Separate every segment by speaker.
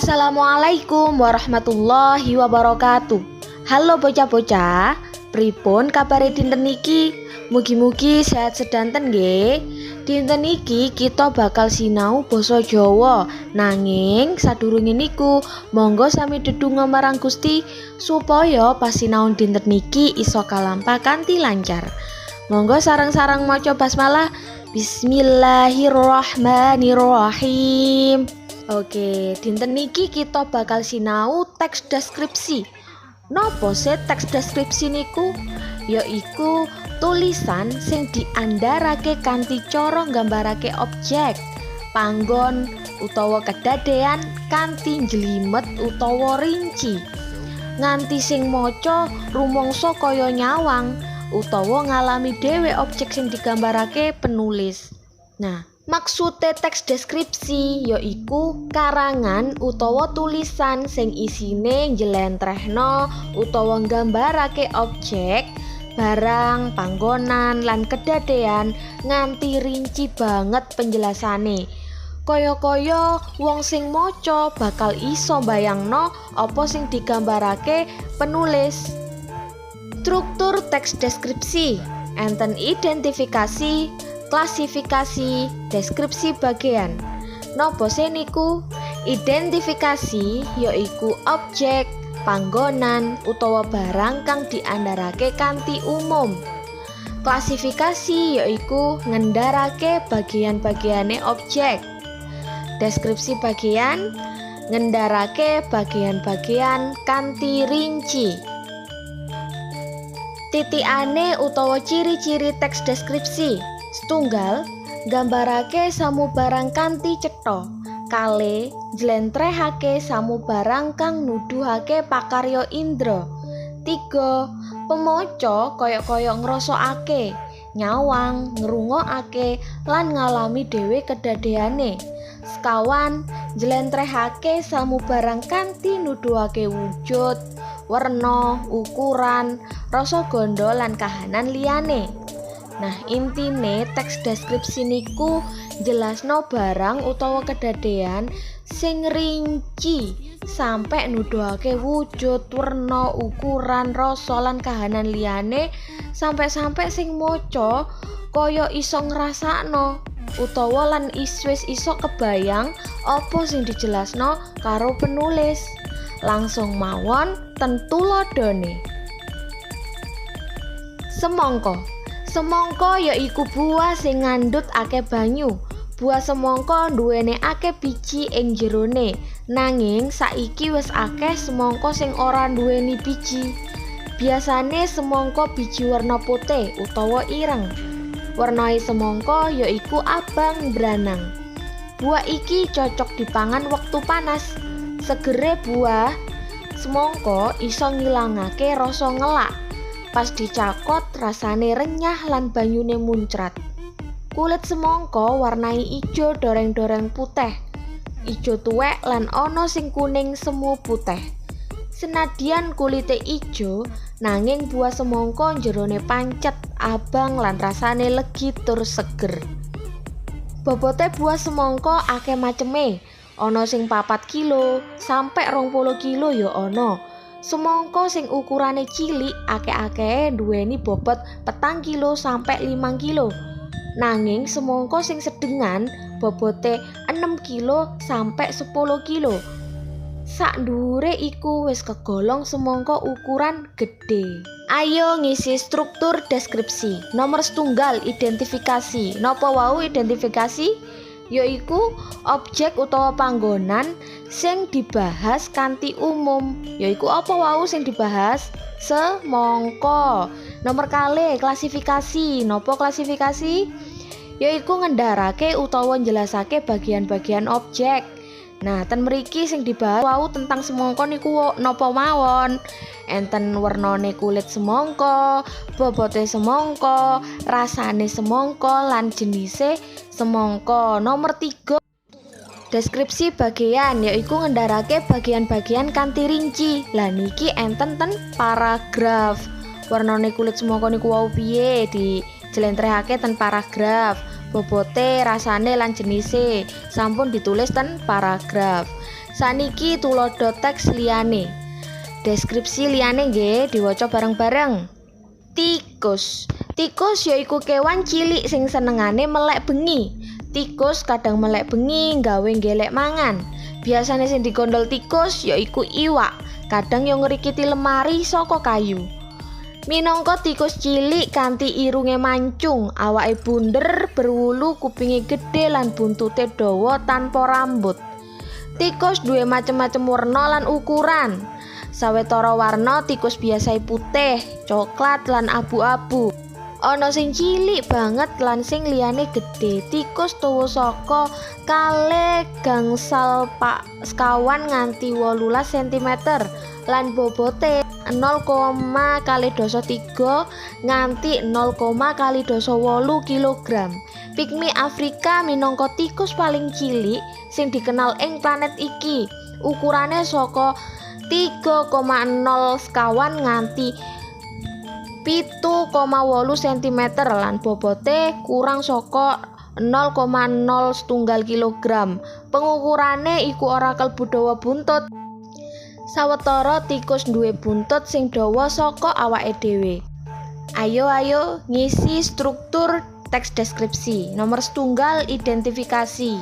Speaker 1: Assalamualaikum warahmatullahi wabarakatuh. Halo bocah-bocah, pripun kabare dinten niki? Mugi-mugi sehat sedanten nggih. Dinten iki kita bakal sinau basa Jawa. Nanging sadurunge niku, monggo sami dedonga marang Gusti supaya pasinaon dinten niki iso kalampah kanthi lancar. Monggo sareng-sareng maca basmalah. Bismillahirrahmanirrahim. Oke, dinten niki kita bakal sinau teks deskripsi. Nopo se teks deskripsi niku? Yaiku tulisan sing diandharake kanthi cara nggambarake objek, panggon utawa kedadean kanthi njlimet utawa rinci. Nganti sing maca rumangsa kaya nyawang utawa ngalami dhewe objek sing digambarake penulis. Nah, maksude teks deskripsi yaiku karangan utawa tulisan sing isine njlentrehno utawa nggambarake objek, barang, panggonan lan kedadean nganti rinci banget penjelasane. Kaya-kaya wong sing maca bakal iso mbayangno apa sing digambarake penulis. Struktur teks deskripsi enten identifikasi, klasifikasi, deskripsi bagian. Nopo se niku? Identifikasi yaiku objek, panggonan utawa barang kang diandharake kanthi umum. Klasifikasi yaiku ngendharake bagian-bagiane objek. Deskripsi bagian ngendharake bagian-bagian kanthi rinci. Titikane utawa ciri-ciri teks deskripsi. Setunggal, nggambarake samubarang kanthi cetha. Kale, njlentrehake samubarang kang nuduhake pakarya indra. 3, pemaca kaya-kaya ngrasakake, nyawang, ngrungokake lan ngalami dhewe kedadeane. Sekawan, njlentrehake samubarang kanthi nuduhake wujud, werna, ukuran, rasa gandha lan kahanan liyane. Nah, intine teks deskripsi niku jelasno barang utawa kedadean sing rinci sampe nuduhake wujud, werna, ukuran, rasa lan kahanan liyane sampe-sampe sing maca kaya iso ngrasakno utawa lan wis iso kebayang apa sing dijelasno karo penulis. Langsung mawon ten tuladhane. Semangka. Semangka yaiku buah sing ngandhut akeh banyu. Buah semangka nduweni akeh biji ing jerone. Nanging saiki wis akeh semangka sing ora nduweni biji. Biasane semangka biji werna putih utawa ireng. Wernae semangka yaiku abang branang. Buah iki cocok dipangan wektu panas. Segere buah semangka iso ngilangake rasa ngelak. Pas dicakot rasane renyah lan banyune muncrat. Kulit semangka warnai ijo doreng-doreng putih, ijo tuwek lan ana sing kuning semu putih. Senadyan kulite ijo, nanging buah semangka jerone pancet, abang lan rasane legi tur seger. Bobote buah semangka akeh maceme, ana sing 4 kilo sampe 20 kilo ya ana. Semangka sing ukurane cilik akeh-akehe nduweni bobot 4 kilo sampe 5 kilo. Nanging semangka sing sedengan bobote 6 kilo sampe 10 kilo. Sak dhuwure iku wis kegolong semangka ukuran gedhe. Ayo ngisi struktur deskripsi. Nomor setunggal, identifikasi. Napa wau identifikasi? Yaiku objek utawa panggonan sing dibahas kanthi umum. Yaiku apa wau sing dibahas? Semangka. Nomor kalih, klasifikasi. Napa klasifikasi? Yaiku ngendharake utawa njelasake bagian-bagian objek. Nah, ten mriki sing dibahas wau tentang semangka niku napa mawon? Enten wernane kulit semangka, bobote semangka, rasane semangka lan jenise semangka. Nomor 3, deskripsi bagian yaiku ngendharake bagian-bagian kanthi rinci. Lah niki enten ten paragraf. Warnane kulit semangka niku wau piye dijlentrehake ten paragraf. Bobote, rasane lan jenise sampun ditulis ten paragraf. Saniki tuladha teks liyane. Deskripsi liyane nggih diwaca bareng-bareng. Tikus. Tikus yaiku kewan cilik sing senengane melek bengi. Tikus kadang melek bengi gawe nggelek mangan. Biasane sing digondol tikus yaiku iwak, kadang yo ngrikiti lemari saka kayu. Minangka tikus cilik kanthi irunge mancung, awake bunder, berwulu, kupinge gedhe lan buntute dawa tanpa rambut. Tikus duwe macem-macem werna lan ukuran. Sawetara warna tikus biasae putih, coklat lan abu-abu. Ana sing cilik banget lan sing liyane gedhe. Tikus tuwa saka 2,25 nganti 18 cm lan bobote 0,23 nganti 0,28 kg. Pigmi Afrika minangka tikus paling cilik sing dikenal ing planet iki. Ukurane saka 3,0 nganti 7,8 cm lan bobote kurang saka 0,01 kg. Pengukurane iku ora kalebu dawa buntut. Sawetara tikus duwe buntut sing dawa saka awake dhewe. Ayo ayo ngisi struktur teks deskripsi. Nomor setunggal, identifikasi.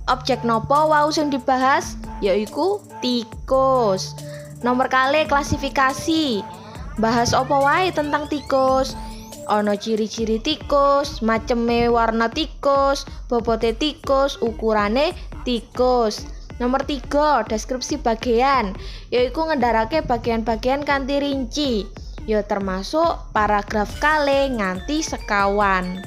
Speaker 1: Objek nopo wau sing dibahas? Yaiku tikus. Nomor kali, klasifikasi. Bahas apa wae tentang tikus? Ana ciri-ciri tikus, maceme warna tikus, bobote tikus, ukurane tikus. Nomor 3, deskripsi bagian, yaiku ngendarake bagian-bagian kanthi rinci. Ya termasuk paragraf kali nganti sekawan.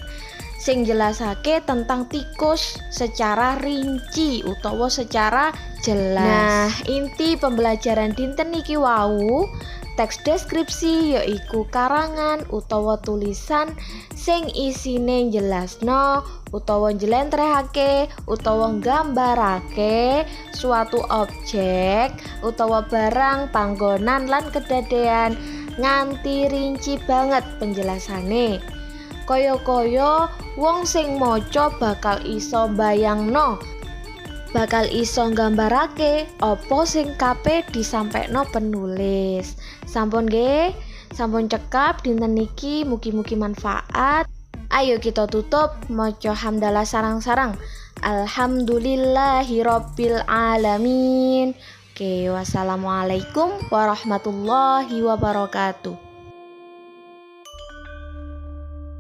Speaker 1: Sing jelasake tentang tikus secara rinci utawa secara jelas. Nah, inti pembelajaran dinten iki wau, teks deskripsi yaiku karangan utawa tulisan sing isine jelasno utawa njlentrehake utawa nggambarake suatu objek utawa barang, panggonan lan kedadean nganti rinci banget penjelasane. Kaya-kaya wong sing maca bakal iso mbayangno, bakal iso nggambarake apa sing kape disampekno penulis. Sampun nggih, sampun cekap dinten niki, mugi-mugi manfaat. Ayo kita tutup maca hamdalah sarang-sarang. Alhamdulillahirabbil alamin. Oke, wassalamualaikum warahmatullahi wabarakatuh.